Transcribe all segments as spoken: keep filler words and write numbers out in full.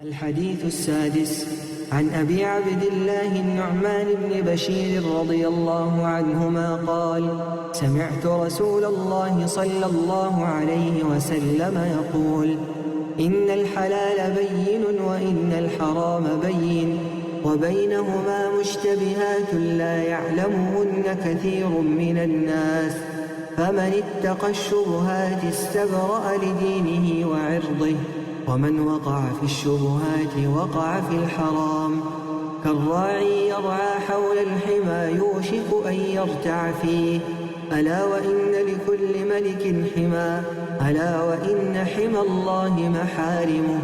الحديث السادس. عن أبي عبد الله النعمان بن بشير رضي الله عنهما قال: سمعت رسول الله صلى الله عليه وسلم يقول: إن الحلال بين وإن الحرام بين، وبينهما مشتبهات لا يعلمهن كثير من الناس، فمن اتقى الشبهات استبرأ لدينه وعرضه، ومن وقع في الشبهات وقع في الحرام، كالراعي يرعى حول الحمى يوشك أن يرتع فيه، ألا وإن لكل ملك حمى، ألا وإن حمى الله محارمه،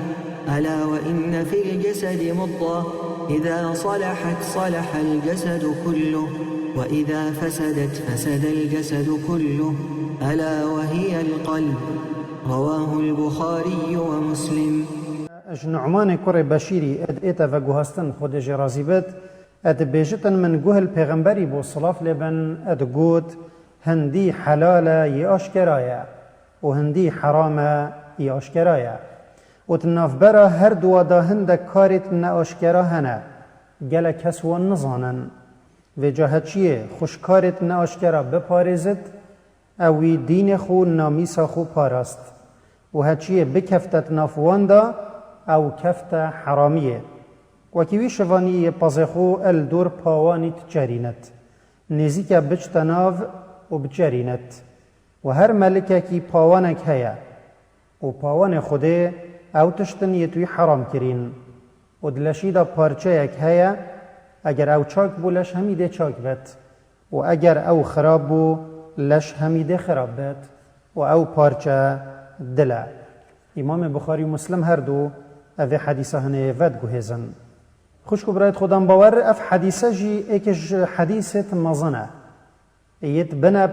ألا وإن في الجسد مضغة، إذا صلحت صلح الجسد كله، وإذا فسدت فسد الجسد كله، ألا وهي القلب. رواه البخاري ومسلم. Ji Nu'manê kurê Beşîrî ed ête veguhastin, Xwedê jê razî bit, ed bêjitin min guh il pêxemberî bû, silav lê bin, ed got: Hindî helal e, yê aşkera ye, û hindî heram e, yê aşkera ye. Û di navbera her duwa de hindek karêt neaşkera hene, gelek kes wan nizanin. Vêca heçiyê xwe ji karêt neaşkera biparêzit, ew wî dînê xwe û namîsa xwe parast. Û heçiyê bikeftet nav wan de, ew kefte heramiyê. Wekî wî şivanî yê pezê xwe el dor pawanî diçerînet. Nêzîke biçte nav û biçerînet. Û her melikekî pawanek heye. Û pawanê Xwedê ew tiştin yê tu wî heram kirîn. Û di leşî de parçeyek heye, eger ew çak bû, leş hemî dê çak bet. Û eger ew xirab bû, leş hemî dê xirab bet. Û ew parçe dil e. Îmamê Buxarî û Muslim her du evê hedîsa hinê vediguhêzin. Xwişk û birayet Xudan bawer, ev hedîse jî êkê ji hedîsêt mezin e. Yêt bine,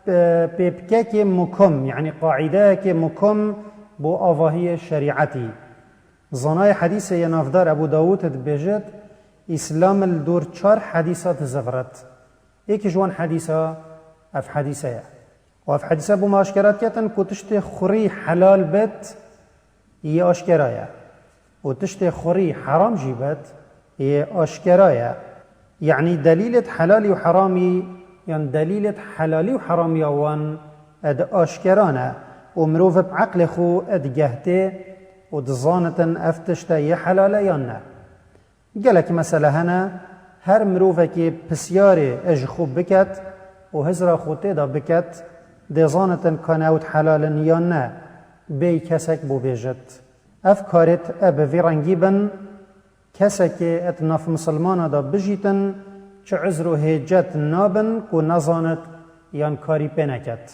e, pêpkekê mukum, yanî qaîdeyekê mukum bo avahiyê şerîetî. Zanayê hedîsê yê navdar Ebû Dawûd dibêjit, Îslam li dor çar hedîsa dizivirit. Êkî ji wan hedîsa ev hedîse ye. Û ev hedîse bo me aşkera diketin ku tiştê xurî helal bit, yê aşkera ye. Û tiştê xurî heram jî bet, yê aşkera ye. Yanî delîlêt helalî û heramî, yan delîlêt helalî û heramiya wan ed aşkera ne. Û mirov bi eqlê xwe ed gehtê û dizanitin ev tişte yê helal e yan ne. Gelek mesele hene, her mirovekê pisyarê ji xwe biket û hizra xwe tê de biket, dê zanitin ka ne ew helal in yan ne, bêyî kesek bo bêjit. Ev karêt e bi vî rengî bin, kesekê et nav misilmana de bijîtin, çi uzr û hêcet nabin ku nezanit yan karî pê neket.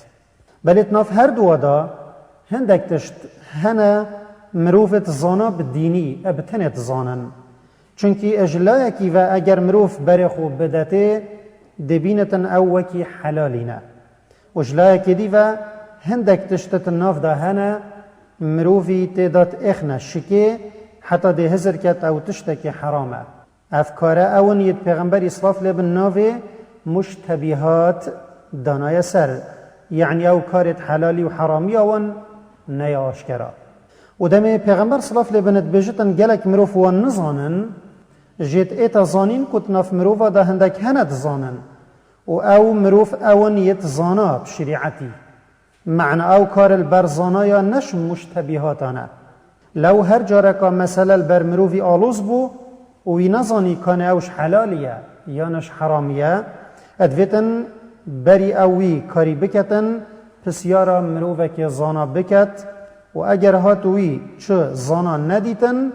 Belê di nav her duwa de hindek tişt hene mirovêt zana bi dînî e bi tenê dizanin. Çunkî ji layekî ve eger mirov berê xwe bidetê, dibînitin ew wekî helalî ne. Û ji layekê dî ve hindek tişt di nav de hene, mirovî tê de diêxne şikê, heta dê hizir ket ew tiştekî heram e. Ev kare ew in yêt Pêxemberî silav lê bin navê muştebîhat danaye ser. Yanî ew karêt helalî û heramiya wan neye aşkera. Û demê Pêxember silav lê bin dibêjitin gelek mirov wan nizanin, jêt êta zanîn ku di nav mirova de hindek hene dizanin. Û ew mirov ew in yêt zana bi şerîetî. Mena ew kar li ber zanaya ne ji muştebîhatan e. Lew her careka mesele li ber mirovî aloz bû û wî nezanî ka ne ew ji helalî ye yan ji heramî ye, divêtin berî ew wî karî biketin, pisyara mirovekê zana biket û eger hat wî çi zana nedîtin,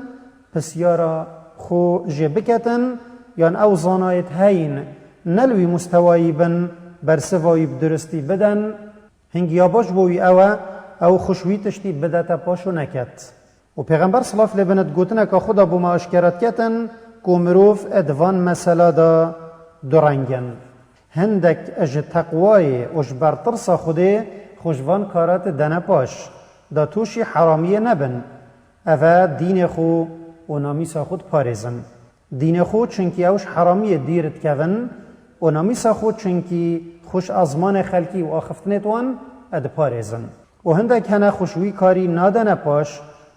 pisyara xwe jê biketin, yan ew zanayêt heyîn ne li wî mustewayî bin, bersiva wî bi duristî bidin, Hingî ya baş bo wî ew e, ew xwe ji wî tiştî bidete paş û neket. Û Pêxember silav lê bin di gotineka xwe de bo me aşkera diketin ku mirov di van mesela de du reng in. Hindek ji teqwayê û ji ber tirsa Xwedê xwe ji van kara didene paş, da tûşî heramiyê nebin. Ev e dînê xwe û namîsa xwe diparêzin. Dînê xwe, çunkî ew ji heramiyê dîr dikevin û namîsa xwe, çunkî xwe ji ezmanê xelkî û axiftinêt wan diparêzin. Û hindek hene xwe ji wî karî nadene paş,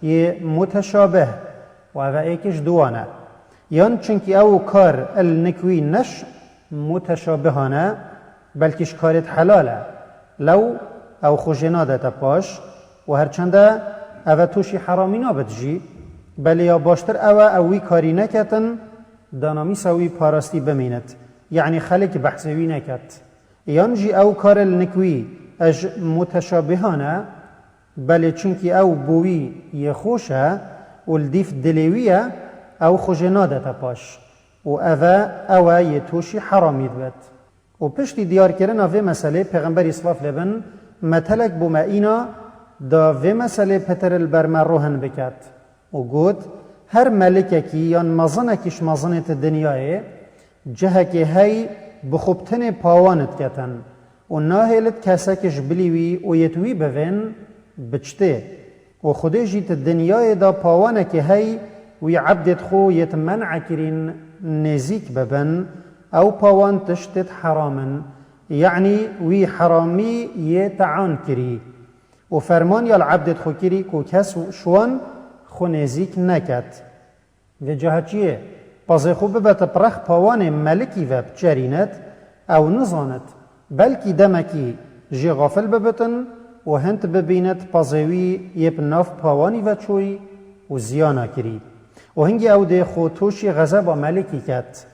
yê muteşabih, û ev êk ji duwan e. Yan çunkî ew kar il nik wî neş muteşabihan e, belkî ji karêt helal e. Lew ew xwe jê nadete paş û herçende ev e tûşî heramî nabit jî, belê ya baştir ew e ew wî karî neketin, danamîsa wî parastî bimînit, yanî xelk behsê wî neket. Yan jî ew kar il nik wî ej muteşabihan e, belê çunkî ew bo wî yê xweş e û li dîf dilê wî ye, ew xwe jê nadete paş. Û ev e, ew e yê tûşî heramî dibet. Û piştî diyarkirina vê meselê, Pêxemberî silav lê bin, metelek bo me îna da vê meselê pitir li ber me rohin biket. Û got, her melikekî yan mezinekî ji mezinêt dinyayê cihekê hey bi xwe bi tenê pawan diketin û nahêlit kesek ji bilî wî û yêt wî bivên biçtê. Û Xwedê jî ti dinyayê de pawanekê hey wî ebdêt xwe yêt men'e kirîn nêzîk bibin, ew pawan tiştêt heram in, yanî wî heramî yê te'an kirî. Û ferman ya li ebdêt xwe kirî ku kes şwan xwe nêzîk neket. Vê caha çiyê pazê xwe bibete bi rex pawanê melikî ve biçerînet, ew nizanit, belkî demekî jê xafil bibitin û hind bibînet pazê wî yê bi nav pawanî ve çûyî û ziyana kirî. Û hingî ew dê xwe tûşî xezeba melikî ket.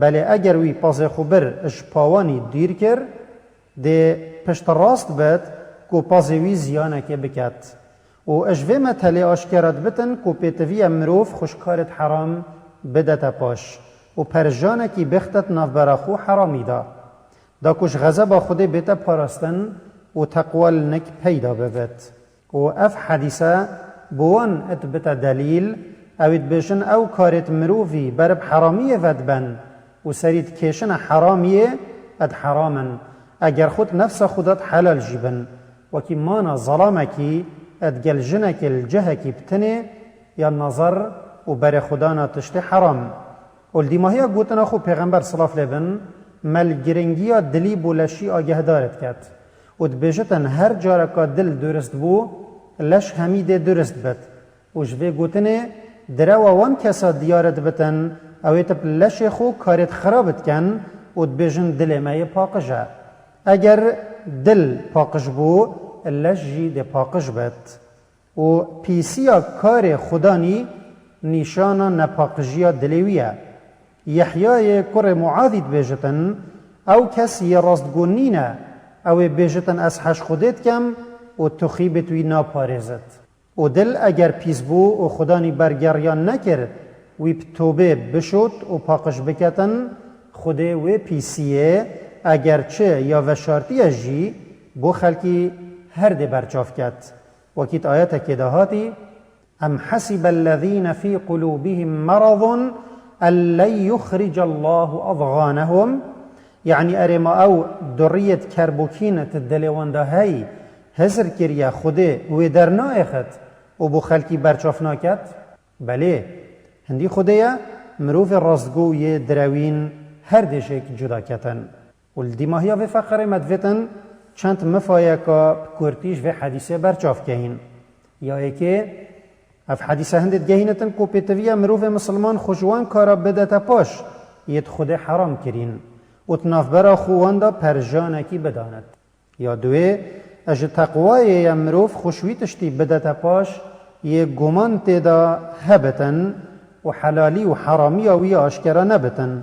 Belê eger wî pazê xwe bir ji pawanî dîr kir, dê piştrast bit ku pazê wî ziyanekê biket. Û ji vê metelê aşkera dibitin ku pêtiviye mirov xwe ji karêt heram bidete paş û perjanekî bixtet navbera xwe heramî de. Da ku ji xezeba Xwedê bête parastin û teqwa li nik peyda bibit. Û ev hedîse bi wan dibite delîl, ew ê dibêjin ew karêt mirovî ber bi heramiyê ve diben û serî dikêşine heramiyê, ed heram in, eger xwe di nefsa xwe de di helal jî bin. Wekî mana zelamekî ed gel jinekê li cihekî bi tinê ya nazar û berê xwe dana tiştê heram. Û li dîmahiya gotina xwe Pêxember silav lê bin, me li giringiya dilî bo leşî agehdar diket. Û dibêjitin her careka dil durist bû, leş hemî dê durist bit. Û ji vê gotinê direwa wan kesa diyar dibitin, ew ê tip leşê xwe karêt xirab dikin û dibêjin dilê me yê paqij e. Eger dil paqij bû, leş jî dê paqij bit. Û pîsiya karê Xudanî nîşana nepaqijiya dilê wî ye. Yehyayê kurê Muazî dibêjitin, ew kes yê rastgo nîne, ew ê bêjitin ez heş Xwedê dikem û tu xîbêt wî naparêzit. Û dil eger pîs bû û Xudanî bergeriyan nekir, wî bi tobê bişot û paqij biketin, Xwedê wê pîsiyê eger çi ya veşartiye jî bo xelkî her dê berçav ket. Wekî di ayetekê de hatî, "Em hesibe ellezîne fî qulûbihim meradun en len yuxrice Allahu adganehum." Yanî erê ma ew duriyêt kerbokîn di dilê wan de hey, hizir kiriye Xwedê wê dernayêxit û bo xelkî berçav naket? Belê, hindî Xwedê ye, mirovê rastgo û yê direwîn her dê jêk cuda ketin. Û li dîmahiya vê feqerê me divêtin çend mifayeka bi kurtî ji vê hedîsê berçav kehîn. Ya yekê, ev hedîse hindê digehînitin ku pêtiviye mirovê misilman xwe ji wan kara bidete paş, yêt Xwedê heram kirîn û di navbera xwe wan de perjanekî bidanit. Ya duwê, e ji teqwayê ye mirov xwe ji wî tiştî bidete paş, yê guman tê de hebitin û helalî û heramiya wî ya aşkera nebitin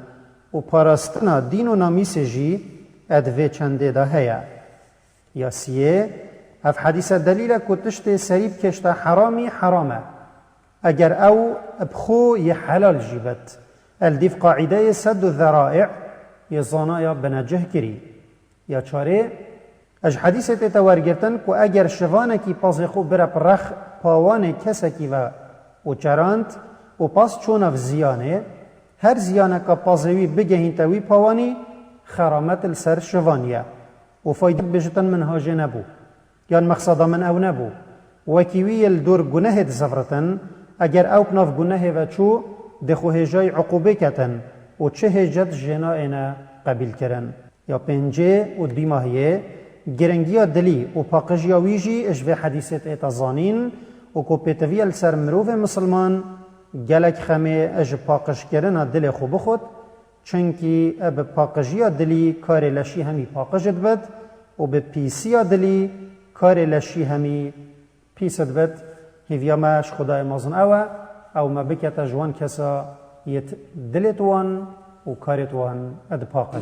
û parastina dîn û namîsê jî e di vê çendê de heye. Ya siyê, ev hedîse delîl e ku tiştê serî bikêşte heramî heram e. Eger ew bi xwe yê helal jî bet, el dîv qaîdeyê sedd û zeraî yê zanaya binecih kirî. Ya çarê, e ji hedîsê tête wergirtin ku eger şivanekî pazê xwe bire bi rex pawanê kesekî ve û çerand û pas çû nav ziyanê, her ziyaneka pazê wî bigehînte wî pawanî, xeramet li ser şivanî ye û fayde bêjitin min hajê nebû. Yan mexseda min ew nebû. Wekî wî yê li dor gunehê dizivritin, eger ew bi nav gunehê ve çû, dê xwe hêjayî uqûbê ketin û çi hêcet jê nayêne qebîlkirin. Ya pêncê û dîmahiyê, giringiya dilî û paqijiya wî jî ji vê hedîsê tête zanîn û ku pêtiviye li ser mirovê misilman Gelek xemê ji paqijkirina dilê xwe bixwit, çunkî bi paqijiya dilî karê leşî hemî paqij dibit û bi pîsiya dilî karê leşî hemî pîs dibit. Hêviya me ji Xwedayê mezin ew e, ew me bikete ji wan kesa yêt dilêt wan û karêt wan dipaqij.